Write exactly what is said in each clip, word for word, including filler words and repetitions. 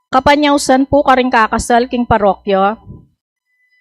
Kapanyausan pu karing kakasal king parokya,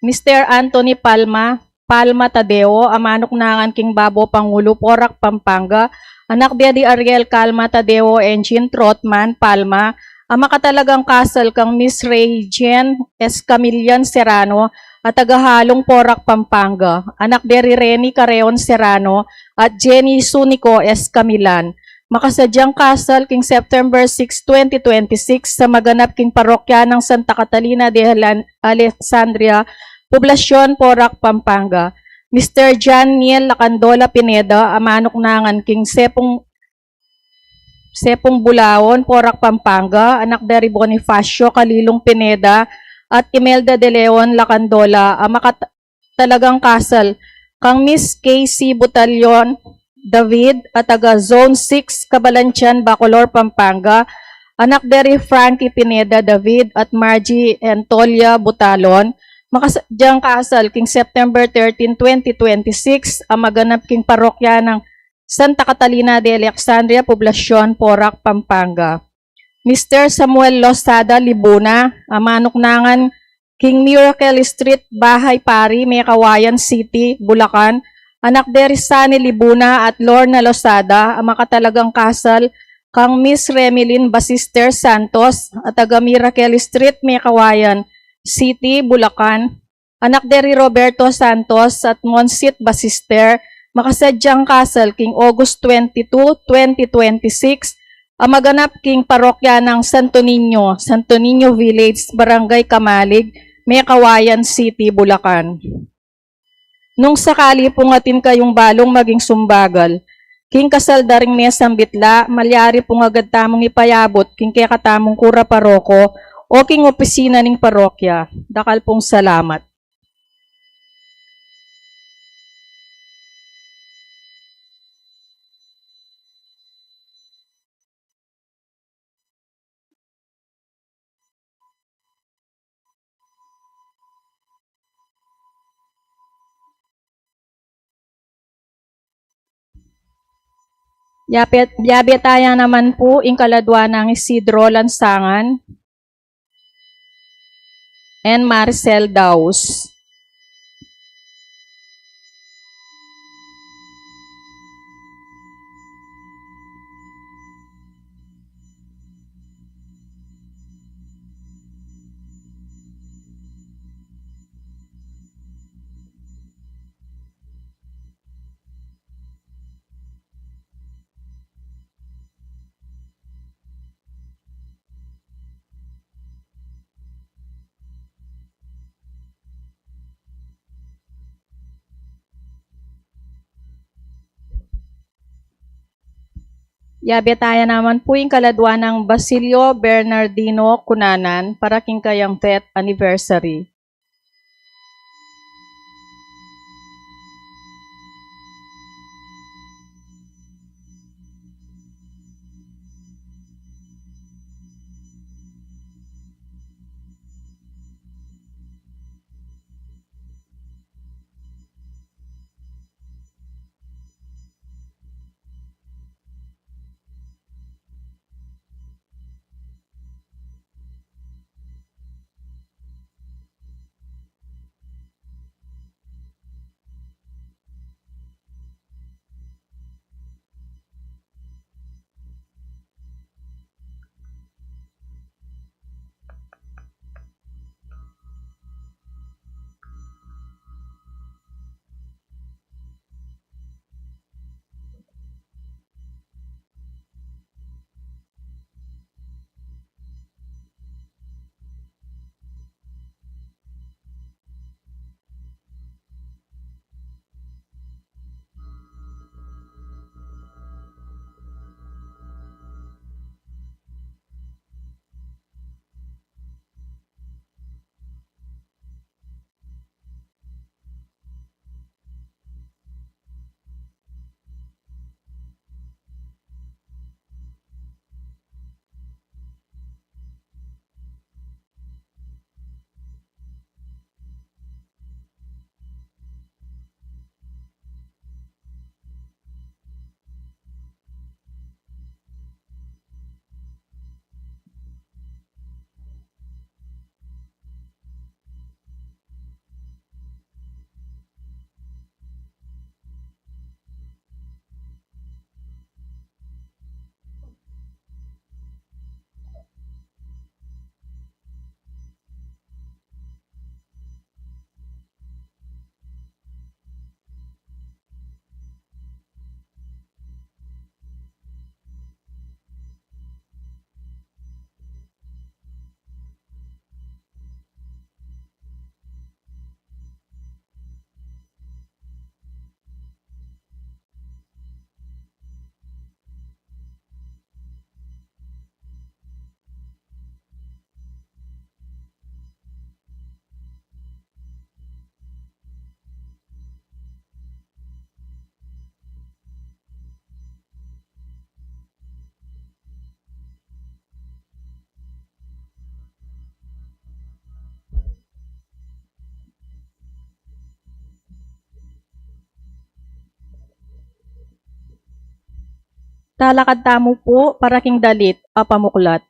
Mister Anthony Palma, Palma Tadeo, a manuknangan king Babo Pangulu, Porac, Pampanga, anak de di Ariel Calma Tadeo, Engine Trotman, Palma, a makatalagang kasal kang Miss Rey Jane Escamillan Serrano, a taga Halong, Porac, Pampanga, anak de ri Reni Careon Serrano at Jenny Sunico Escamilan. Makasadyang kasal king September six, twenty twenty-six, sa maganap king parokya ng Santa Catalina de Alan-, Alexandria, Poblacion, Porac, Pampanga. Mister John Niel Lacandola Pineda, a manuknangan king Sepung, Sepung Bulaon, Porac, Pampanga, anak da ri Bonifacio Calilung Pineda at Imelda de Leon Lacandola, a makat-, talagang kasal kang Miss Casey Butalion David, a taga Zone six, Cabalantian, Bacolor, Pampanga, anak de ri Frankie Pineda David at Margie Antolia Butalon. Makasadyang kasal king September thirteen, twenty twenty-six, a maganap king parokya ng Santa Catalina de Alexandria, Poblacion, Porac, Pampanga. Mister Samuel Losada Libuna, a manuknangan king Miracle Street, Bahay Pari, Meycauayan City, Bulacan, anak de ri Sunny Libuna at Lorna Losada, a makatalagang kasal kang Miss Remilyn Basister Santos, a taga Miracle Street, Meycauayan City, Bulacan, anak de ri Roberto Santos at Monsit Basister, makasadyang kasal king August twenty-two, twenty twenty-six, a maganap king parokya ng Santo Niño, Santo Niño Village, Barangay Camalig, Meycauayan City, Bulacan. Nung sakali pung atin kayung balung maging sumbagal king kasal da ring mesang bitla, malyari pung agad tamung ipayabut king kekatamung kura paroko o king opisina ning parokya. Dakal pung salamat. Yabe, yabe taya naman pu ing kaladwa nang Isidro Lansangan and Maricel Daus. Yabe taya naman pu ing kaladwa nang Basilio Bernardino Cunanan para king kayang fifth anniversary. Talakad tamu pu para king dalit a pamuklat.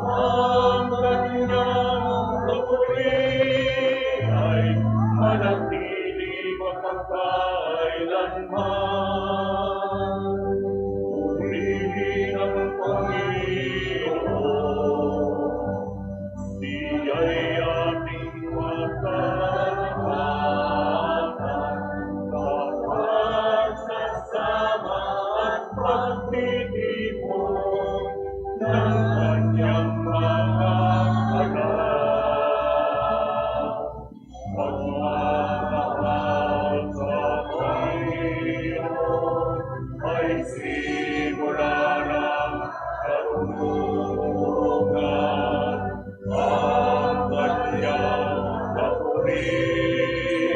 Ang kanyang papuri ay manatili magpakailanman. Purihin ang Panginoon. Siya'y ating pagkakalapatan, kapagsasama at pagtitipon ng kanyang mga anak. Pagmamahal sa Panginoon ay simula ng karunungan. Ang kanyang papuri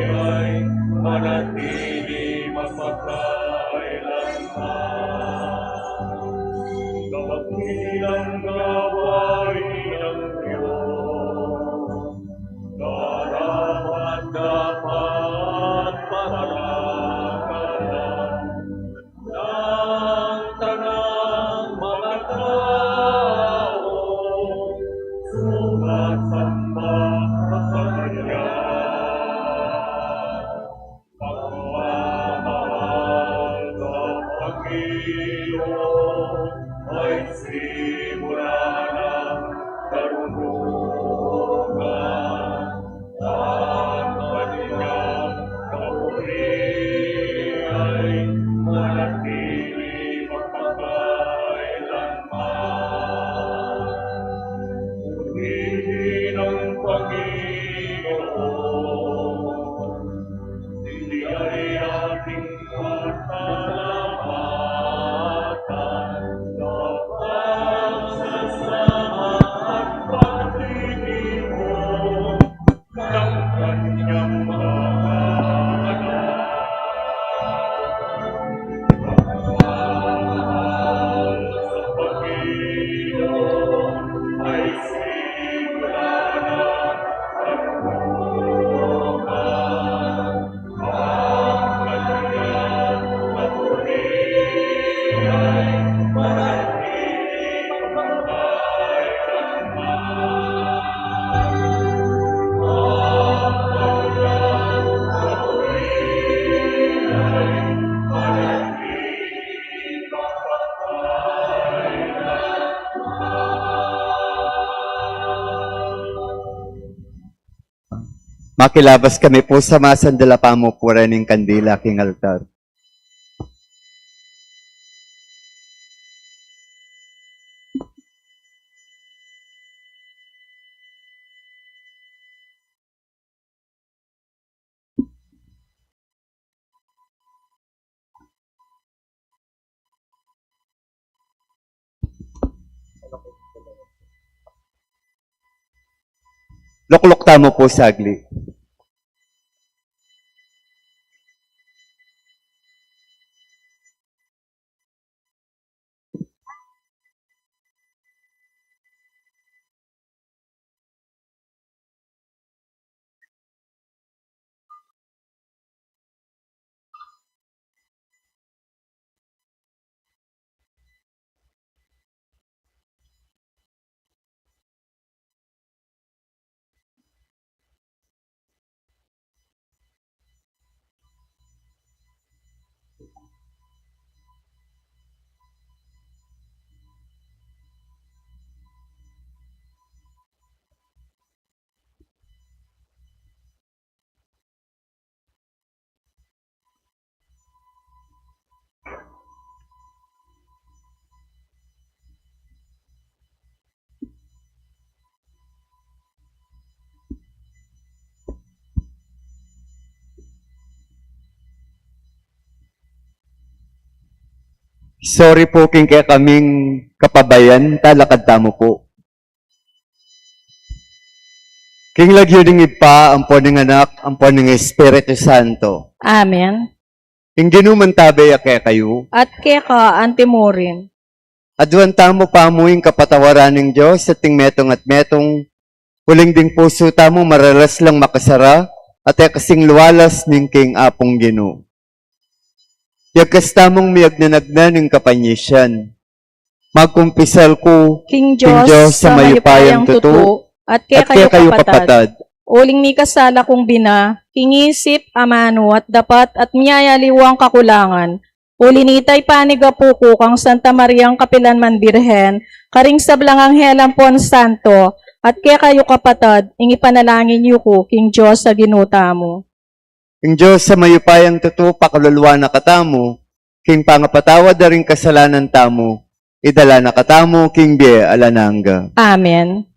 ay manatili magpakailanman. Dakilang gawain ng Diyos, karapat-dapat parangalan ng tanang mga tao, sumasamba sa kanya. Pagmamahal sa Panginoon ay simula ng karunungan. Ang kanyang papuri ay manatili magpakailanman. Purihin ang Panginoon. Siya'y ating pasalamatan, kapagsasama at pagtitipon ng kanyang mga anak. Pagmamahal sa Panginoon ay simula ng karunungan. Makilabas kami pu, sumasandal la pa mu pu reng kandila king altar. Lukluk tamu pu saglit. Sorry pu king kekaming kapabayan, talakad tamu pu. King lagyu ning Ibpa, ampo ning Anak, ampo ning Espiritu Santo. Amen. Ing Ginu mantabe ya kekayu. At keka antimurin. Aduan tamu pamu ing kapatawaran ning Dios at ing metung at metung, uling ding pusu tamu maralas lang makasara, at e kasing lualas ning king Apung Ginu. Yagkas tamung miyagnanagnan ning kapanyisian. Magkumpisal ku king Dios a mayupayang tutu, at kekayu kapatad. Uling mikasala kung bina, king isip, amanu, at dapat, at miyayaliwang kakulangan. Uli nita ipanigapu ku kang Santa Mariang kapilanman Birhen, karing sablang anghel ampon santo, at kekayu kapatad, ing ipanalangin yu ku king Dios a Ginu tamu. Ing Dios a mayupayang tutu pakaluluan na katamu, king pangapatawad da ring kasalanan tamu, idala na katamu king bie alang angga. Amen.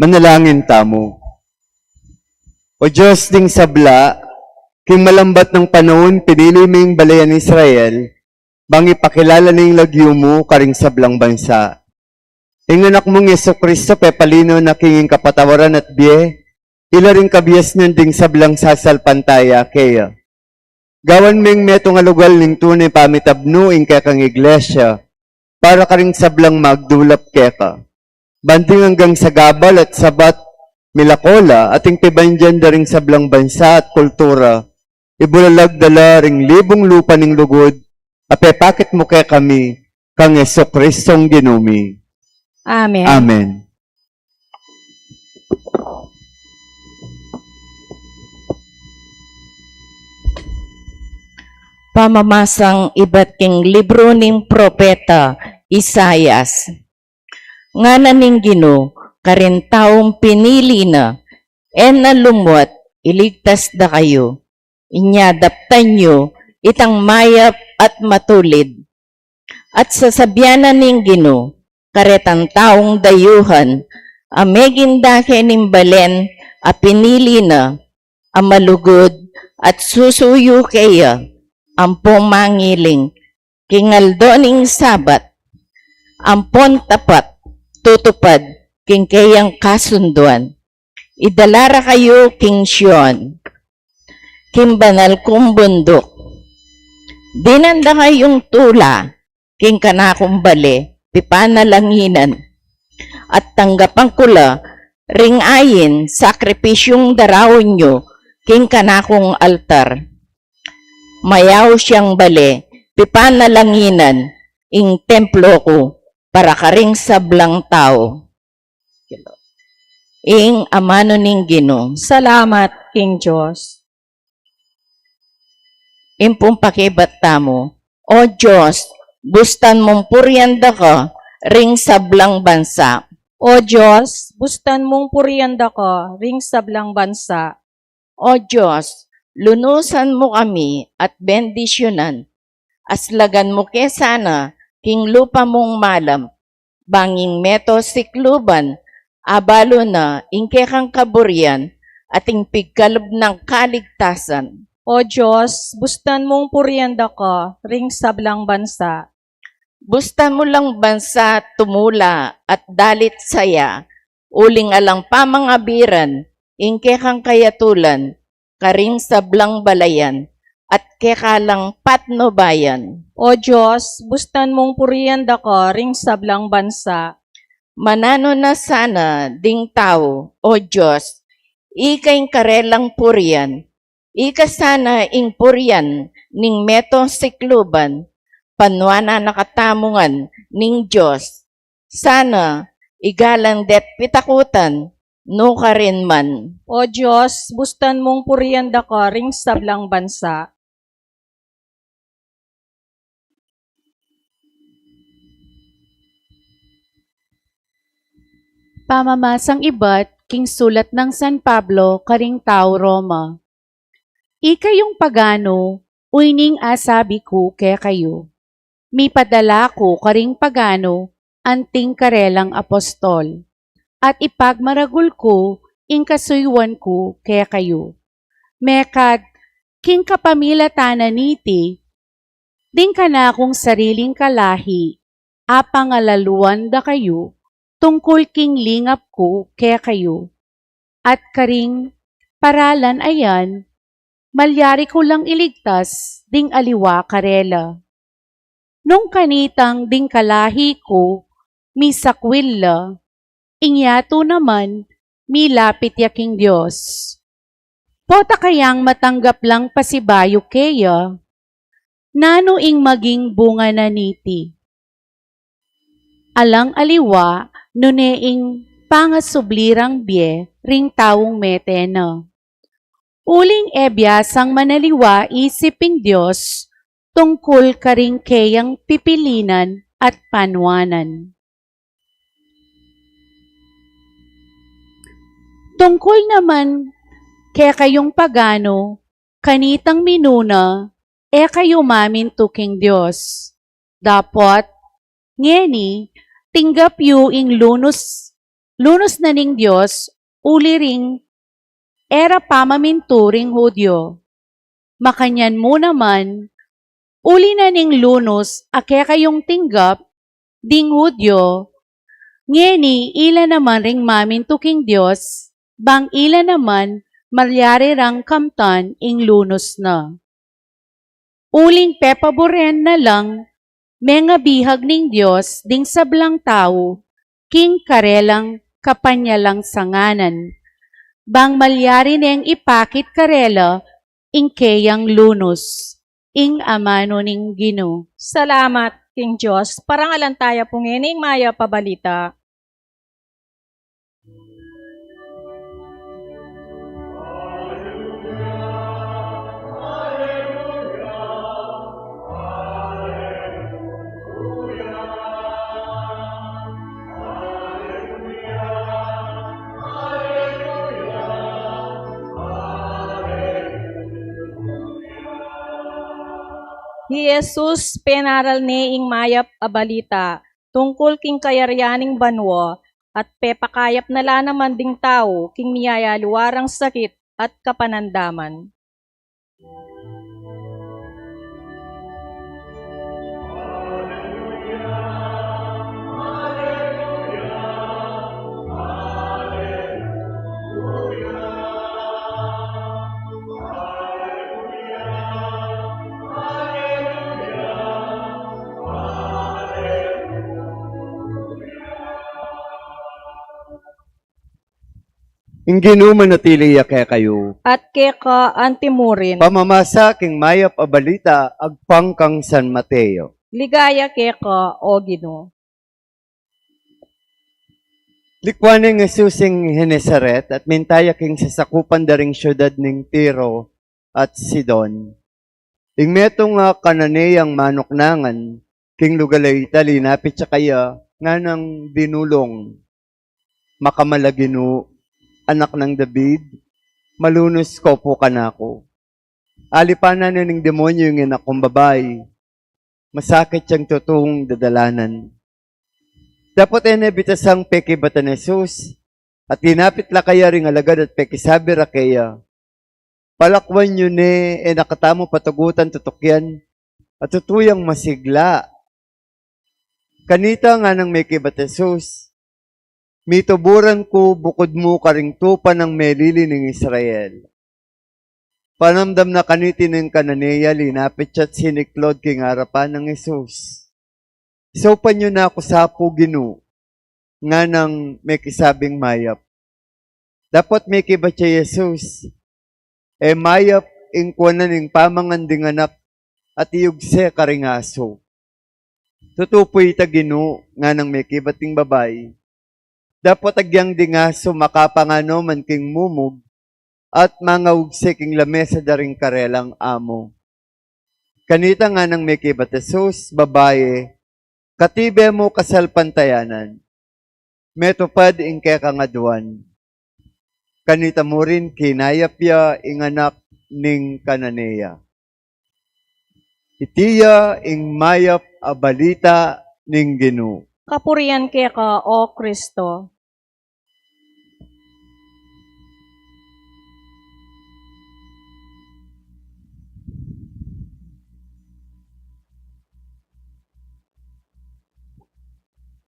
Manalangin tamu. O Dios ding sabla, king malambat nang panaun, pinili ming balen Israel, bang ipakilala ning lagyu mu karing sablang bansa. Ing Anak mung Jesucristo, pepalino na king ing kapatawaran at bie, ila ring kabiasnan ding sablang sasalpantaya keya. Gawan ming metung a lugal ning tune pamitabnu ing kekang Iglesia, para karing sablang magdulap keka. Ban ding anggang sagabal at sabat, milako la, ating pibandian da ring sablang bansa at kultura, ibulalag da la ring libung lupa ning lugud, a pepakit mu kekami, kang Jesucristong Ginu mi. Amen. Amen. Pamamasang ibat king libru ning propeta Isaias. Ngana ning Ginu karing taung pinili na, e na lumuat, iligtas da kayu. Inya daptan yu itang mayap at matulid. At sasabian na ning Ginu karetang taung dayuhan a meging dake ning balen a pinili na, a malugud at susuyu keya, ampo mangiling king aldo ning Sabat, ampon tapat tutupad king keyang kasunduan. Idala ra kayu king Sion, king banal kung bunduk. Dinan da kayung tula king kanakung bale pipanalanginan, at tanggapan ku la ring ain sakripisyung daraun yu king kanakung altar. Mayaus yang bale pipanalanginan, ing templo ku para karing sablang tau. Ing amanu ning Ginu. Salamat king Dios. Ing pung pakibat tamu. O Dios, bustan mung purian daka ring sablang bansa. O Dios, bustan mung purian daka ring sablang bansa. O Dios, lunusan mu kami at bendisyunan. Aslagan mu ke sana king lupa mung malam, bang ing meto sikluban, abalu na ing kekang kaburian at ing pigkalub nang kaligtasan. O Dios, bustan mung purian daka ring sablang bansa. Bustan mu lang bansa tumula at dalit saya, uling alang pamangabiran ing kekang kayatulan karing sablang balayan at keka lang patnubayan. O Dios, bustan mung purian daka ring sablang bansa. Mananu na sana ding tau, O Dios, ika ing karelang purian, ika sana ing purian ning meto sikluban, panuanan na katamu ngan ning Dios. Sana igalan de't pitakutan, nukarin man. O Dios, bustan mung purian daka ring sablang bansa. Pamamasang ibat king sulat nang San Pablo karing tau Roma. Ikayung paganu, uyni ing asabi ku kekayu. Mipadala ku karing paganu anting karelang apostol, at ipagmaragul ku ing kasuyuan ku kekayu. Mekad king kapamilatan na niti, ding kanakung sariling kalahi, apangalaluan da kayu tungkul king lingap ku kekayu. At karing paralan a yan, malyari ku lang iligtas ding aliwa karela. Nung kanitang ding kalahi ku misakwil la, ing yatu naman milapit ya king Dios. Pota kayang matanggap lang pasibayu keya? Nanu ing maging bunga na niti? Alang aliwa nune ing pangasubli rang bie ring taung mete na. Uling e biasang manaliwa isip ing Dios tungkul karing keyang pipilinan at panuanan. Tungkul naman kekayung paganu, kanitang minuna, e kayu mamintu king Dios. Dapot ngeni, tinggap yu ing lunus, lunus na ning Dios, uli ring e ra pamamintu ring Judio. Makanyan mu naman, uli na ning lunus a kekayung tinggap ding Judio, ngeni ila naman ring mamintu king Dios, bang ila naman malyari rang kamtan ing lunus na. Uling pepaburen na lang mengabihag ning Dios ding sablang tau king karelang kapanyalangsanganan, bang malyari neng ipakit karela ing keyang lunus. Ing amanu ning Ginu. Salamat king Dios. Parangalan taya pu ngeni ing mayap a balita. I Jesus, penaral ne ing mayap a balita tungkul king kayarian ning banua, at pepakayap na la naman ding tau king miyayaliwa rang sakit at kapanandaman. Ing Ginu manatili ya kekayu. At keka antimurin. Pamamasa king mayap a balita agpang kang San Mateo. Ligaya keka, O Ginu. Likuan neng Jesus ing Genesaret at minta ya king sasakupan da ring siudad ning Tiro at Sidon. Ing metung a Kananeang manuknangan king lugal a ita, linapit ya kaya, nganang dinulung, "Makamal a Ginu, Anak nang David, malunus ka pu kanaku. Alipanan ne ning demonyu ing anak kung babai. Masakit yang tutung dadalanan." Dapot e ne bitasang pekibatan Jesus, at linapit la kaya ring alagad at pekisabi ra kaya, "Palakwan yu ne, e na katamu patugutan tutukian, at tutu yang masigla." Kanita nganang mekibat Jesus, "Mituburan ku bukud mu karing tupa nang melili ning Israel." Panamdam na kaniti ning Kananea, linapit ya't siniklod king arapan nang Jesus. "Saupan yu na ku sa pu, Ginu," nganang mekisabing mayap. Dapot mekibat ya Jesus, "E mayap ing kuanan ing pamangan ding anak at iyugse karing asu." "Tutu pu ita, Ginu," nganang mekibat ding babai. "Dapot agyang ding asu makapangan no man king mumug at mangaugse king lamesa da ring karelang amu." Kanita nganang mekibat Jesus, "Babai, katibe mu kasalpantayanan, metupad ing kekang aduan." Kanita murin kinayap ya ing anak ning Kananea. Iti ya ing mayap a balita ning Ginu. Kapurian keka, O Kristo.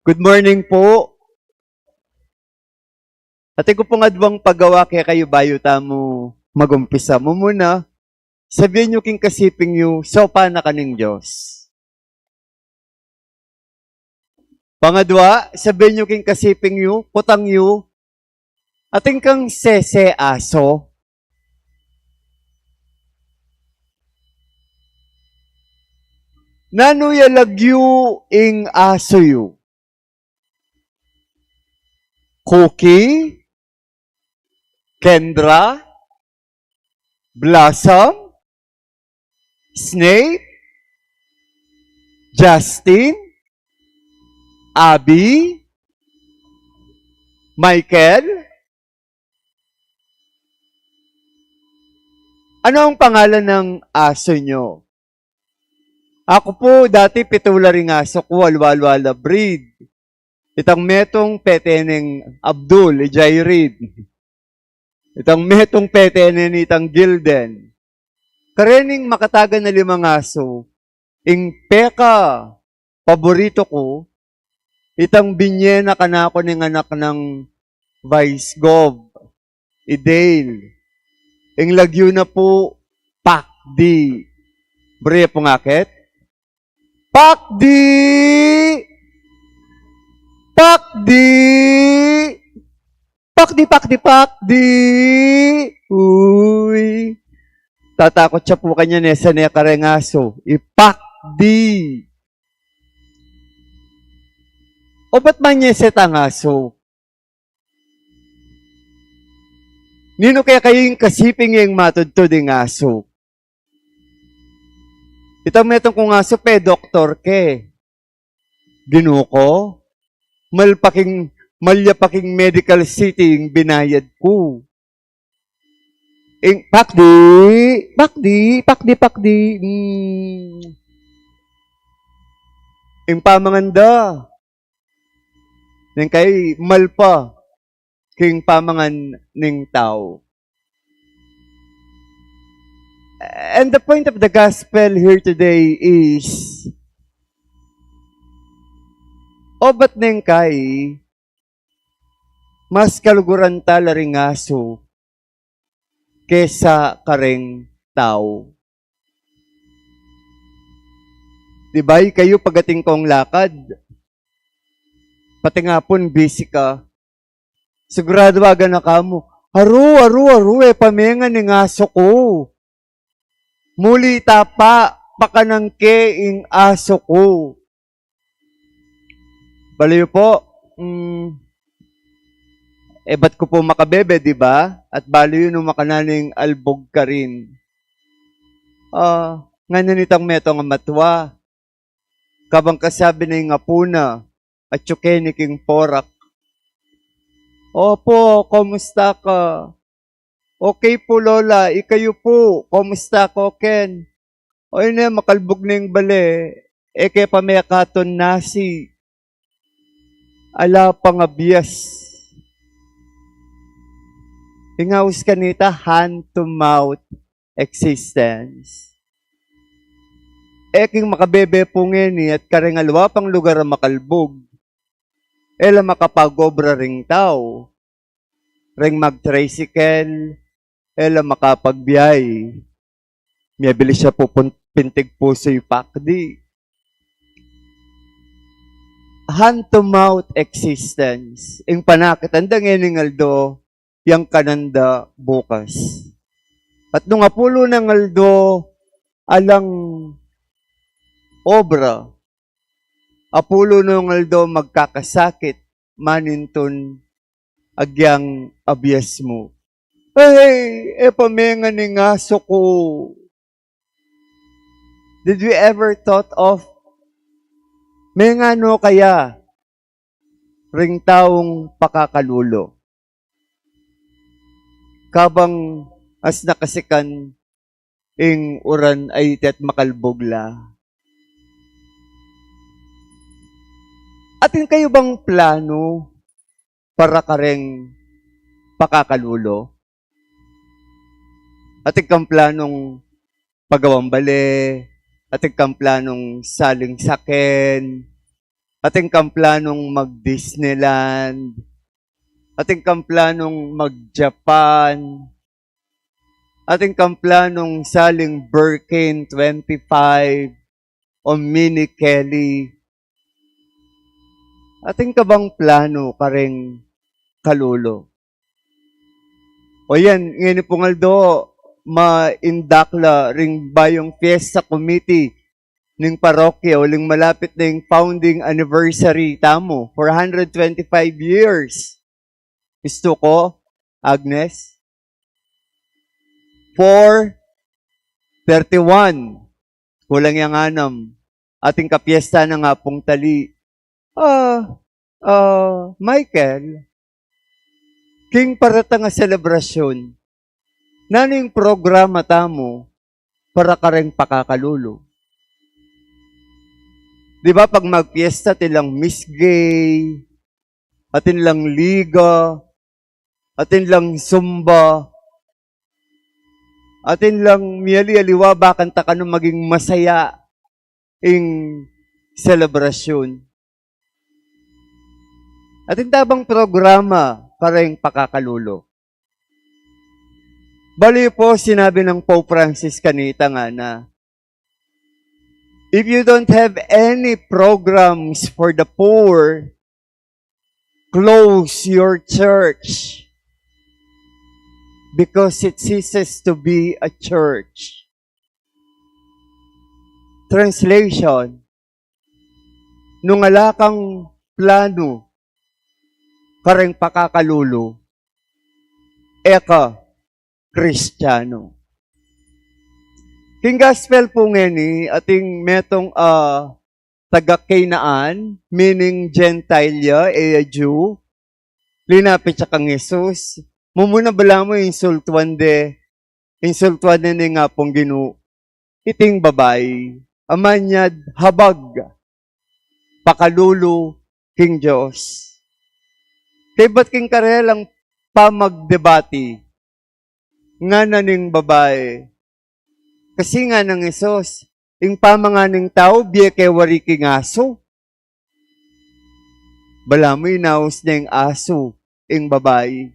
Good morning po. Atin ku pung adwang pagawa kekayu bayu tamu magumpisa. Mumuna, sabian yu king kasiping yu, "Saupan na ka ning Dios." Pangadwa, sabian yu king kasiping yu, kutang yu, "Atin kang sese aso?" Nanu ya lagyu ing aso yu? Cookie, Kendra, Blossom, Snape, Justin, Abby, Michael. Ano ang pangalan ng aso nyo? Aku po, dati pitu la ring aso ku, alwa-alwa la breed. Itang metung pete neng Abdul, i Jairid. Itang metung pete ne nitang Gilden. Karening makatagan a limang aso, ing peka paborito ku, itang binye na kanaku ning anak nang Vice Gov, i Dale. Ing lagyu na pu, Pakdi. Buri pu nga ket? Pakdi! Pakdi! Pakdi, pakdi, pakdi! Uy. Tatakut ya pu kanyan, e sa ne kareng aso. I Pakdi. O, ba't manyese tang aso? Ninu kekayu ing kasiping ing matudtud ing aso? Itang metung kung aso, pe-doktor ke. Ginu ku, malpa king, malya pa king Medical City ing binayad ku. Ing, Pakdi, Pakdi, Pakdi, Pakdi. Hmm. Ing pamangan da, neng kai, malpa king pamangan ning tau. And the point of the gospel here today is, o ba't neng kai, mas kaluguran ta la ring aso kesa kareng tau. Di ba, ikayu pagating kong lakad, pati nga pun busy ka, siguradu aganaka mu, "Aru, aru, aru, e pa mengan ing aso ku. Muli ta pa, pakanan ke ing aso ku." Balayu pu, mm, E, bat ku pu makabebe, di ba? At balu yu nung makananu ing albug karin. Ah, ngana nitang metung a matua, kabang kasabi na ing apu na, atyu keni king porak. "O apu, kumusta ka?" "Okay pu, Lola, ikayu pu, kumusta?" "Okay ken." "O ine, makalbug na ing bale, e ke pa mekatun nasi." Ala pang abias. Ing aus kanita, hand to mouth existence. E king makabebe pu ngeni at kareng aliwa pang lugar a makalbug, e la makapag-obra ring tau, ring mag-tricycle, e la makapagbiay. Miyabilis ya pu pun-, pintig pusu yu pakdi. Hand to mouth existence. Ing panakitan da ngening aldo, yang kanan da bukas. At nung apulu nang aldo, alang obra, apulu nung aldo magkakasakit, manintun agyang abias mu. "Ay, e pa menga ning asu ku." Did we ever thought of, menga no kaya ring taung pakakalulu? Kabang as nakasikan ing uran a iti at makalbug la. Atin kayu bang planu para kareng pakakalulu? Atin kang planung pagawang bale, atin kang planung saling saken, atin kang planung mag-Disneyland, atin kang planung mag-Japan, atin kang planung saling Birkin twenty-five o Mini Kelly. Atin ka bang planu kareng kalulu? O yan, ngeni pung aldo, maindak la ring bayung fiesta committee ning parokya, uling malapit na ing founding anniversary tamu, four hundred twenty-five years. Istu ko, Agnes? Four thirty-one. Kulang yang anam. Atin kapiesta na nga pung tali. Ah, ah, Michael, king paratang a selebrasyun, nanu ing programa tamu para kareng pakakalulu? Di ba pag magpiesta, atin lang Miss Gay, atin lang liga, atin lang zumba, atin lang miyali-aliwa, bakanta kanu maging masaya ing selebrasyun. Atin ta bang programa para ing pakakalulu? Bali po, sinabi ng Pope Francis kanita nga na, "If you don't have any programs for the poor, close your church because it ceases to be a church." Translation, nung ala kang planu kareng pakakalulu, e ka Kristiyanu. King gospel pu ngeni, ating metung a taga Canaan, meaning Gentile ya, e ya Jew, linapit ya kang Jesus, mumuna balamu insultuan de, insultuan de ning Apung Ginu, iting babai, a manyad habag, pakalulu king Dios. Kaybat king karelang pamagdebati, ngana ning babai, kasi ngana nang Jesus, ing pamangan ning tau, bie ke wari king asu. Balamu inaus ne ing asu ing babai.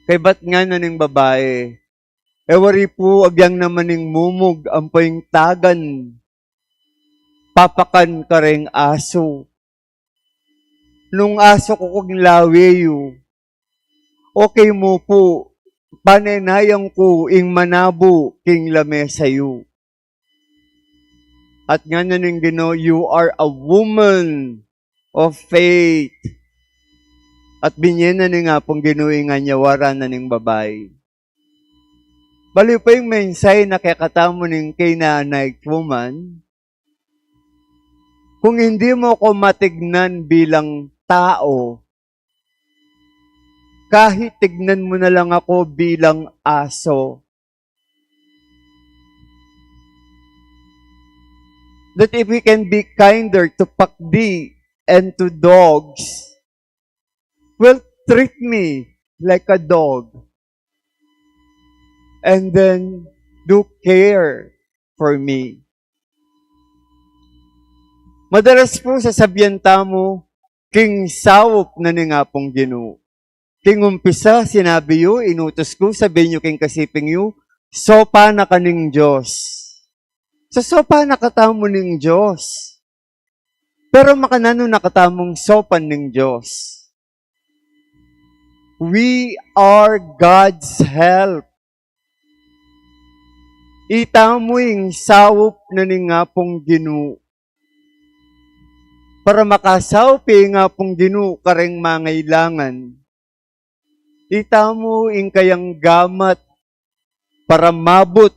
Kaybat ngana ning babai, e wari pu agyang naman ing mumug ampo ing tagan papakan kareng asu. Nung asu ku king lawe yu, okay mu pu, panenayan ku ing manabu king lamesa yu. At ngana ning Ginu, "You are a woman of faith." At binye na ning Apung Ginu ing anyawa ra na ning babai. Baliu pa ing mensahe na kekatamu ning Canaanite woman, kung hindi mo ako matignan bilang tao, kahit tignan mo na lang ako bilang aso. That if we can be kinder to pakdi and to dogs, well, treat me like a dog. And then do care for me. Madalas po sasabian tamu, king saup na ning Apung Ginu. King umpisa, sinabi yu, inutus ku, sabian yu king kasiping yu, sopan na ka ning Dios. Sasopan na katamu ning Dios. Pero makananu na katamung sopan ning Dios? We are God's help. Itamu ing saup na ning Apung Ginu. Para makasaup ing Apung Ginu kareng mangailangan. Itamu ing kayang gamat para mabut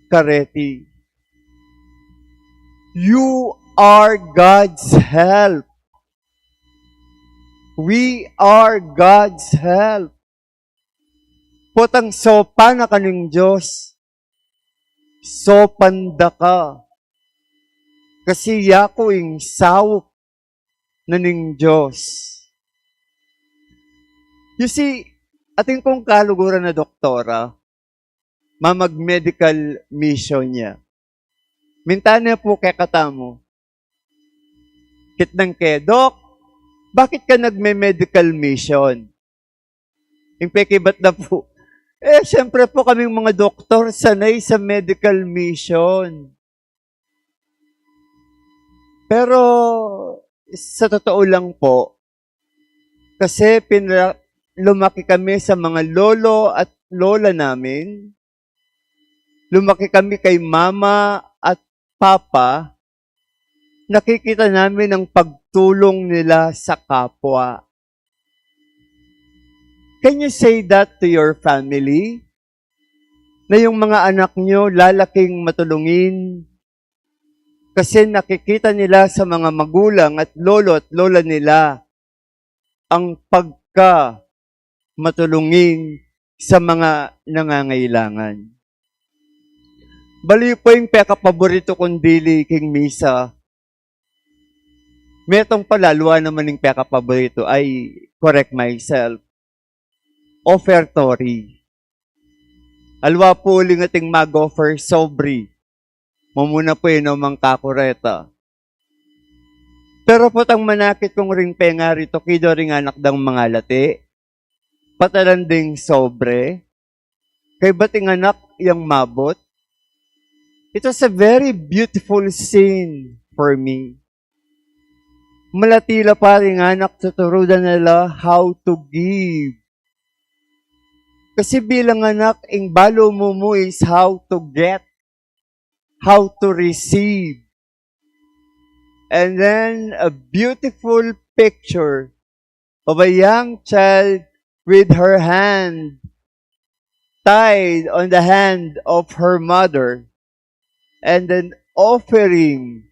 kareti. You are God's help. We are God's help. Potang sopan na ka ning Dios, sopan da ka. Kasi yaku ing saup na ning Dios. You see, atin kung kaluguran na doktora, mamag-medical mission ya. Minta ne pu kekatamu, kitnang ke, "Doc, bakit ka nagme-medical mission?" Ing pekibat na pu, eh, siyempre pu kaming mga doktor, sanay sa medical mission. Pero, sa totoo lang po, kasi pinra-, lumaki kami sa mga lolo at lola namin, lumaki kami kay mama at papa, nakikita namin ang pagtulong nila sa kapwa. Can you say that to your family? Na yung mga anak nyo lalaking matulungin kasi nakikita nila sa mga magulang at lolo at lola nila ang pagka matulungin sa mga nangangailangan. Bali po yung pekapaboritu kong dili king misa. Metung pala, aliwa naman ing pekapaboritu, I correct myself. Offertory. Aliwa pu uling ating mag-offer sobre. Mamuna pu ing mang kakureta. Pero potang manakit kung ring pengari to, kido ring anak dang mangalati, patalan ding sobre, kaybat ing anak yang mabut. It was a very beautiful scene for me. Malati la pa ring anak, tuturu da na la how to give. Kasi bilang anak, ing balu mu mu is how to get, how to receive. And then a beautiful picture of a young child with her hand tied on the hand of her mother, and then offering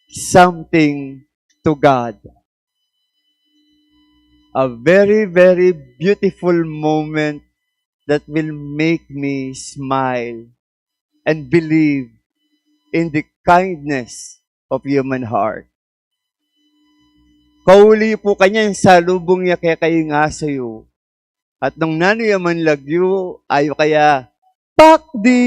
something to God. A very, very beautiful moment that will make me smile and believe in the kindness of human heart. Kauli pu kanyan, salubung ya kekayu ing asu yu. At nung nanu ya man lagyu, ayu kaya, "Pakdi!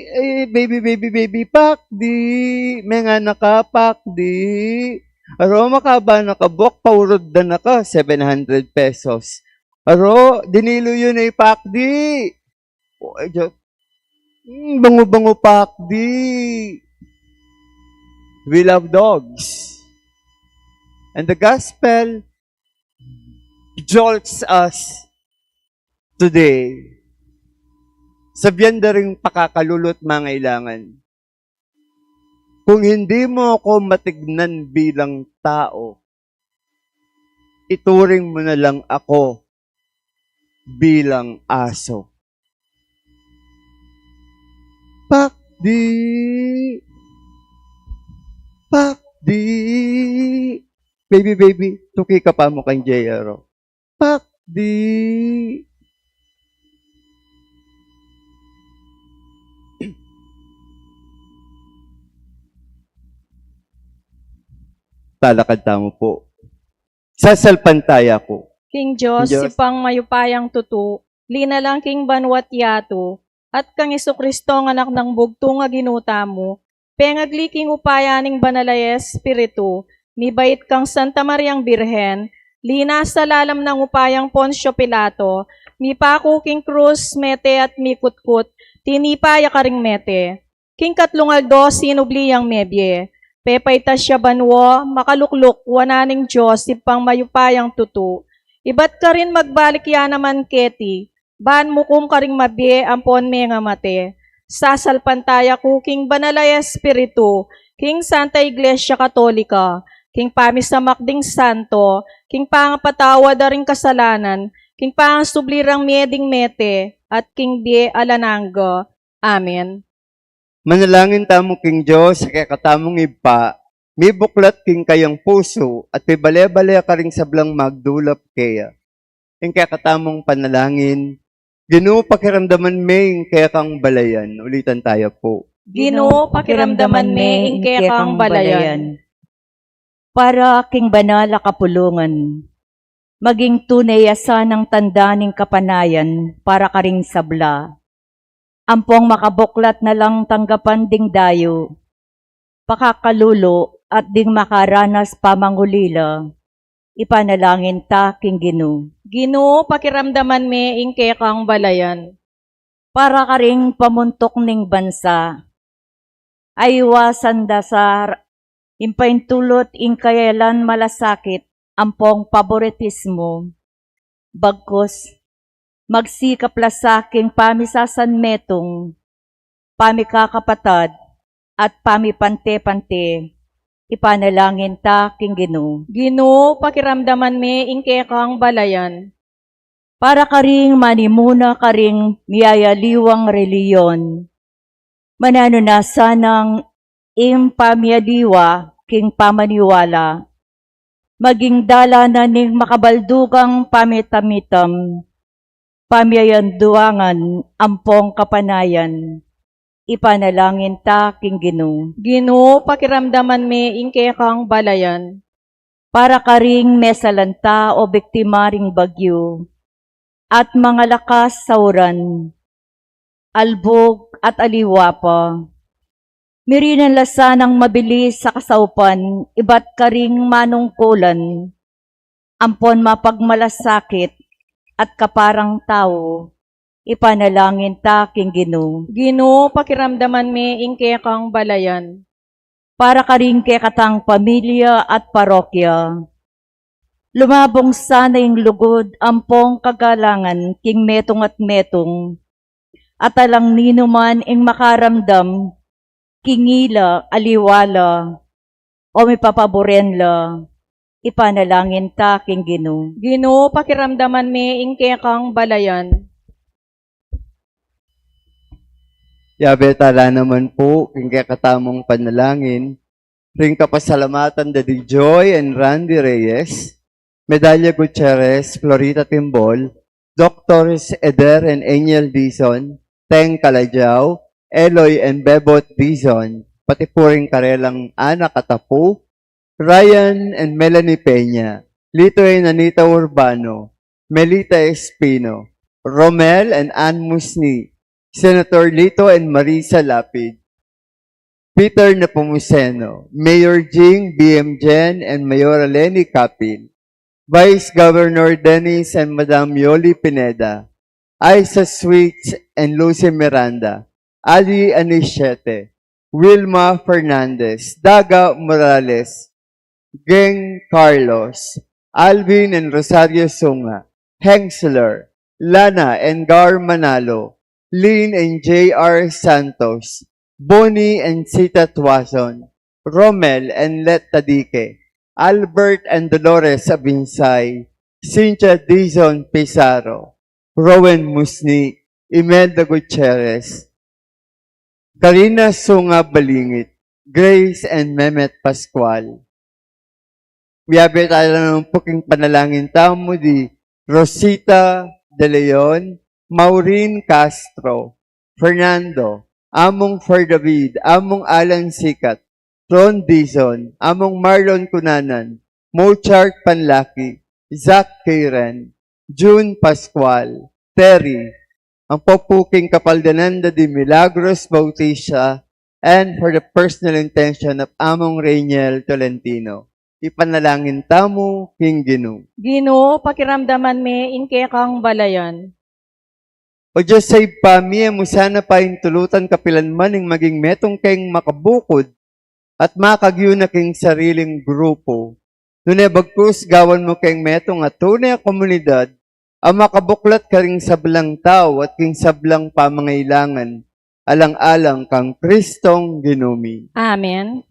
Eh, baby, baby, baby, pakdi! Menganak ka, pakdi! Aro, makaba na ka buak, paurud da na ka, seven hundred pesos. Aro, dinilu yu na, pakdi!" O, ay, Diyos. Hmm, bango-bango, pakdi. We love dogs. And the gospel jolts us today. Sabian da ring pakakalulu at mangailangan, kung hindi mo ako matignan bilang tao, Ituring mo na lang ako bilang aso. Pakdi! Pakdi! Baby, baby, tuki ka pa mu kang J R O. Pakdi! Talakad tamu pu. Sasalpantaya ku. King Dios, Dios. Ibpang mayupayang tutu, linalang king banua't yatu, at kang Jesucristo, anak nang bugtung a Ginu tamu, pengagli king upaya ning Banal a Espiritu, mibait kang Santa Mariang Birhen, linasa lalam nang upayang Poncio Pilato, mipaku king krus, mete at mikutkut, tinipa ya karing mete. King katlung aldo sinubli yang mebie. Pepaitas ya banua, makalukluk wanan ning Dios Ibpang mayupayang tutu. Ibat karin magbalik ya naman keti, ban mukum karing mabie ampon mengamate. Sasalpantaya ku king Banal a Espiritu, king Santa Iglesia Katolika, king pamisamak ding santo, king pangapatawad da ring kasalanan, king pangasubli rang mie ding mete, at king bie alang angga. Amen. Manalangin tamu king Dios, kekatamung Ibpa, mibuklat king kayang pusu, at pibale-bale karing sablang magdulap keya. Ing kekatamung panalangin, Ginu, pakiramdaman me ing kekang balayan. Ulitan taya pu. Ginu, pakiramdaman me ing kekang balayan. Para king banal a kapulungan, maging tune ya sanang tanda ning kapanayan para karing sabla. Ampong makabuklat na lang tanggapan ding dayu, pakakalulu at ding makaranas pamangulila, ipanalangin ta king Ginu. Ginu, pakiramdaman me ing kekang balayan. Para karing pamuntuk ning bansa, aiwasan da sa ing paintulut ing kayalan malasakit ampong paboritismu. Bagkus, magsikap la sa king pamisasanmetung, pamikakapatad, at pamipante-pante, ipanalangin ta king Ginu. Ginu, pakiramdaman me ing kekang balayan. Para karing manimuna karing miyayaliwang relihiyon, mananu na sanang ing pamiyaliwa king pamaniwala, maging dalanan ning makabaldugang pamitamitam, pamiyanduangan ampong kapanayan, ipanalangin ta king Ginu. Ginu, pakiramdaman me ing kekang balayan. Para karing mesalanta o biktima ring bagyu, at mangalakas sa uran, albug at aliwa pa. Mirinan la sanang mabilis a kasaupan ibat karing manungkulan, ampon mapagmalasakit at kaparang tau, ipanalangin ta king Ginu. Ginu, pakiramdaman me ing kekang balayan. Para karing kekatang pamilya at parokya, lumabung sana ing lugud ampong kagalangan king metung at metung, at alang ninuman ing makaramdam king ila, aliwa la, o mipapaburen la, ipanalangin ta king Ginu. Ginu, pakiramdaman me ing kekang balayan. Yabe tala naman pu king kekatamung panalangin, ring kapasalamatan da di Joy and Randy Reyes, Medalla Gutierrez, Florita Timbol, Doctors Eder and Angel Dizon, Teng Calajao, Eloy and Bebot Dizon, pati pu ring karelang anak at apu, Ryan and Melanie Peña, Lito and Anita Urbano, Melita Espino, Romel and Ann Musni, Senator Lito and Marisa Lapid, Peter Nepomuceno, Mayor Jing, B M Jen, and Mayora Leni Capil, Vice Governor Dennis and Madam Yoli Pineda, Isa Sweets and Lucy Miranda, Ali Anisiete, Wilma Fernandez, Daga Morales, Geng Carlos, Alvin and Rosario Sunga, Hengsler, Lana and Gar Manalo, Lynn and J R Santos, Bonnie and Sita Tuason, Romel and Let Tadique, Albert and Dolores Abinsay, Cynthia Dizon Pizarro, Rowen Musni, Imelda Gutierrez, Karina Sunga Balingit, Grace and Mehmet Pascual. Miyabe tala naman pu king panalangin tamu di Rosita De Leon, Maureen Castro, Fernando, Among Fer David, Among Alan Sikat, Ron Dizon, Among Marlon Cunanan, Mozart Panlaki, Zach Karen, June Pascual, Terry, ang papuking kapaldanan da di Milagros Bautista, and for the personal intention of Among Rainiel Tolentino. Ipanalangin tamu king Ginu. Ginu, pakiramdaman me ing kekang balayan. O Dios, sa Ibpa mi, e mu sana paintulutan kapilan man ing maging metung keng makabukud at makagyu na king sariling grupo. Nune bagkus gawan mu keng metung a tune a komunidad a makabuklat karing sablang tau at king sablang pamangailangan, alang-alang kang Kristong Ginu mi. Amen.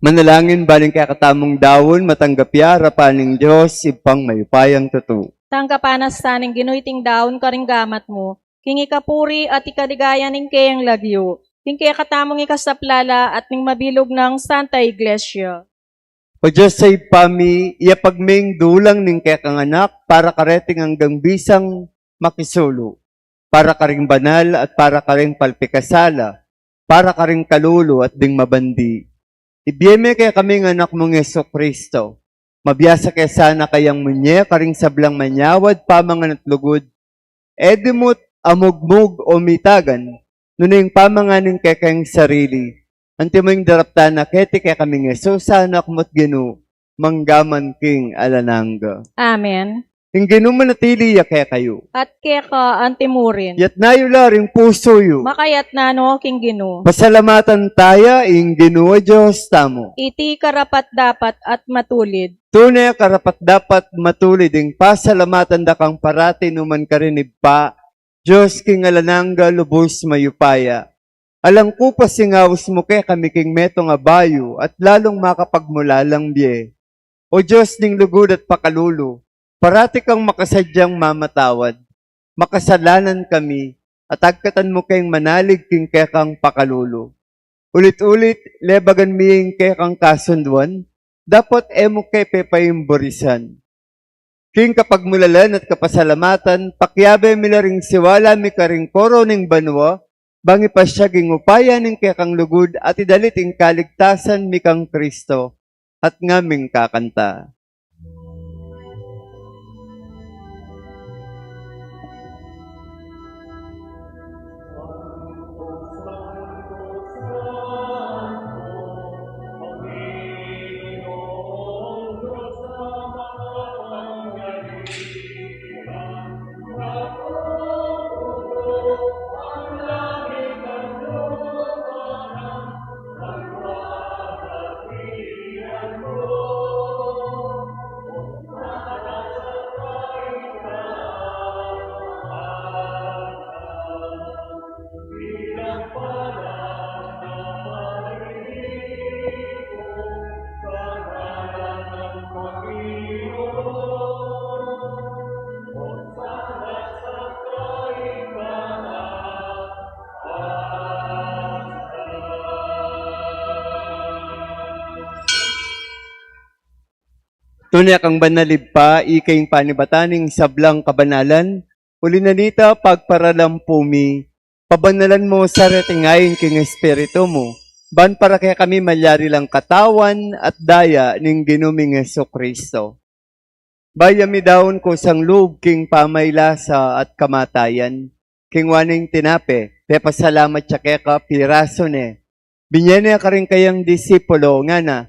Manalangin. Ban ing kekatamung daun matanggap ya arapan ning Dios, Ibpang mayupayang tutu. Tanggapan na sa ning Ginu iting daun karing gamat mu, king ikapuri at ikaligaya ning keyang lagyu, king kekatamung ikasaplala at ning mabilug nang Santa Iglesia. O Dios a Ibpa mi, iyapag me ing dulang ning kekang Anak para kareting anggang bisang makisulu, para karing banal at para karing palpikasala, para karing kalulu at ding mabandi. Ibie me kekami ing Anak mung Jesucristo. Mabiasa ke sana kayang munye karing sablang manyawad, pamangan at lugud, e dimut amugmug o mitagan, nune ing pamangan ning kekeng sarili, antimo ing daraptan na keti kekaming Jesus a Anak mu at Ginu, mangga man king alang angga. Amen. Ing Ginu manatili ya kekayu. At keka antimurin. Yatna yu la ring pusu yu. Makayatna no king Ginu. Pasalamatan taya ing Ginu a Dios tamu. Iti karapat-dapat at matulid. Tune karapat-dapat matulid ing pasalamatan da kang parati nukarin, Ibpa, Dios king alang angga, lubus mayupaya. Alang kupas ing aus mu kekami king metung a bayu at lalung makapagmulalang bie. O Dios ning lugud at pakalulu, parati kang makasadyang mamatawad. Makasalanan kami, at agkatan mu keng manalig king kekang pakalulu. Ulit-ulit lebagan mi ing kekang kasunduan, dapot e mu ke pepaimburisan. King kapagmulalan at kapasalamatan, pakiabe mi la ring siwala mi karing koro ning banua, bang ipasyag ing upaya ning kekang lugud at idalit ing kaligtasan mi kang Kristo, at ngaming kakanta. Tune kang banal, Ibpa, ika ing panibatan ning sablang kabanalan, uli na nita pagparalampu mi, pabanalan mu sa reting ain king Espiritu mu, ban para kekami malyari lang katawan at daya ning Ginu ming Jesucristo. Bayu ya midaun kusang lub king pamaylasa at kamatayan, kingwa ne ing tinape, pepasalamat ya keka, pirasu ne, binye ne karing kayang disipulo, ngana: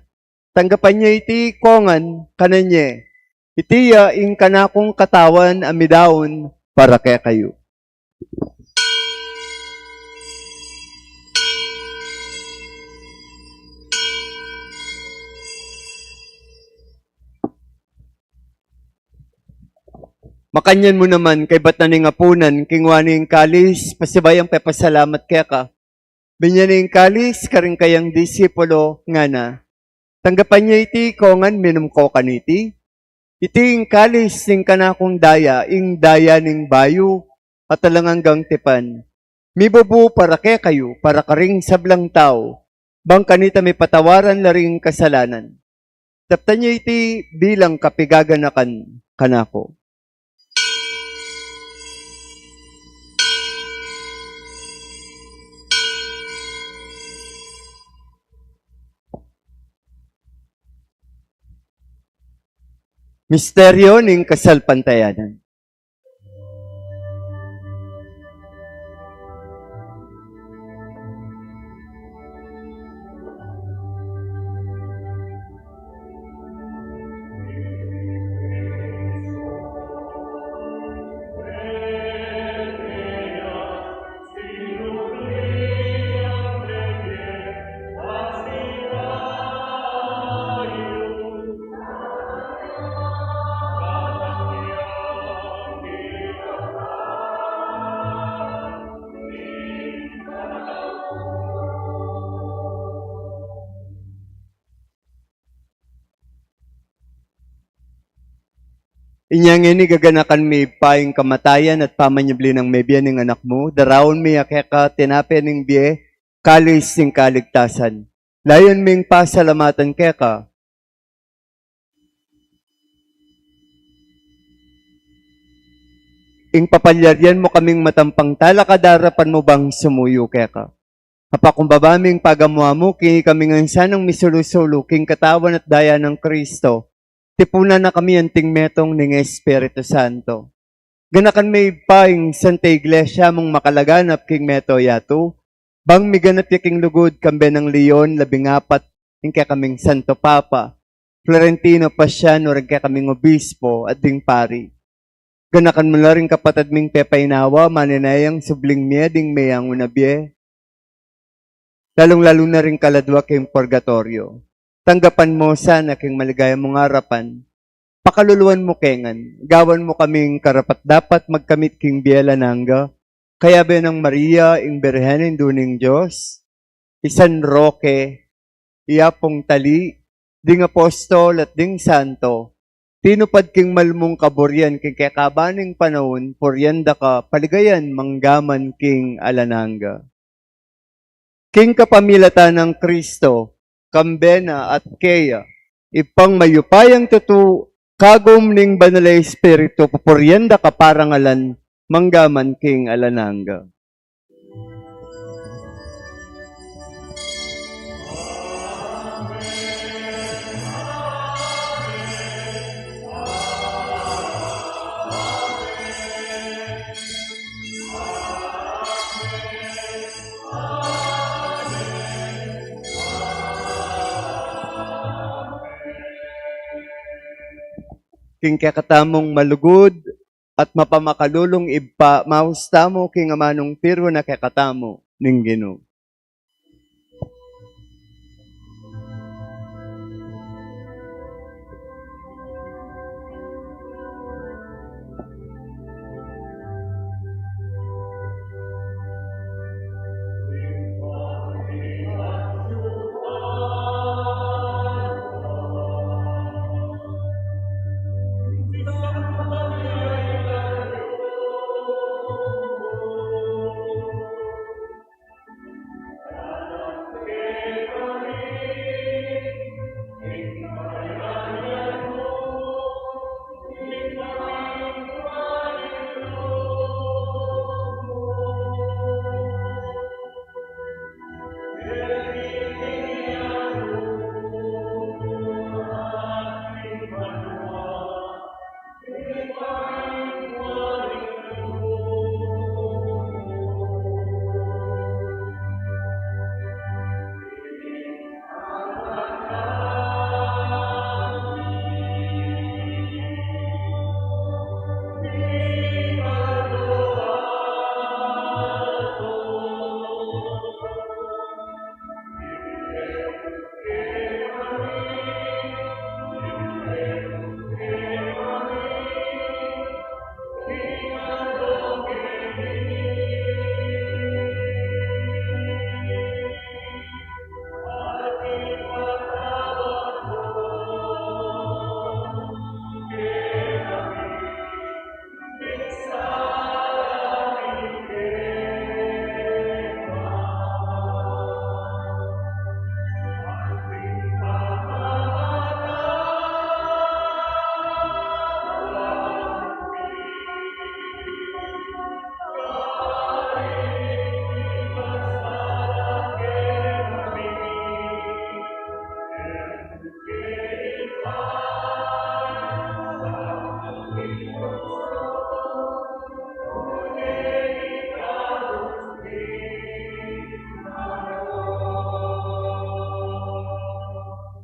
Tanggapan ye iti kongan, kanan ye, iti ya ing kanakung katawan a midaun para kekayu. Makanyan mu naman, kaybat na ning apunan, kingwa ne ing kalis, pasibayu yang pepasalamat keka, binye ne ing kalis karing kayang disipulo, ngana: Tanggapan ye iti kongan, minum ko kaniti. Iti ing kalis ning kanakung daya, ing daya ning bayu at alang anggang tipan, mibubu para kekayu, para karing sablang tau, bang kanita mipatawaran la ring kasalanan. Daptan ye iti bilang kapigaganakan kanaku. Misteryo ning kasalpantayanan. Inya ngeni gaganakan mi Ibpa ing kamatayan at pamanyubli nang mebie ning Anak mu, daraun mi ya keka tinape ning bie, kalis ning kaligtasan. Layun ming pasalamatan keka ing papalyarian mu kaming matampang talakad arapan mu bang sumuyu keka. Apakumbaba ming pagamu-amu king ikami ngan sanang misulu-sulu king katawan at daya nang Kristo, tipunan na kami anting metung ning Espiritu Santo. Ganakan me Ibpa ing Santa Iglesia mung makalaganap king mabilug a yatu, bang miganap ya king lugud kambe nang Leon labing apat, ing kekaming Santo Papa, Florentino Pasiano, ring kekaming Obispo at ding pari. Ganakan mu la ring kapatad ming pepainawa, manenayang subling mie ding meyangu na bie, lalung-lalu na ring kaladua king purgatoryo. Tanggapan mu sana king maligaya mung arapan. Pakaluluan mu ke ngan, gawan mu kaming karapat-dapat magkamit king bie alang angga, kayabe nang Maria, ing Birhen, Indu ning Dios, i San Roque, i Apung Tali, ding apostol at ding santo, tinupad king malmung kaburian king kekaban ning panaun, purian da ka paligayan manggaman king alang angga. King kapamilatan nang Kristo, kambe na at keya, Ibpang mayupayang tutu, kagum ning Banal a Espiritu, pupurian da ka parangalan, manggaman king alang angga. King kekatamung malugud at mapamakalulung Ibpa, maus tamu king amanung tiru na kekatamu ning Ginu.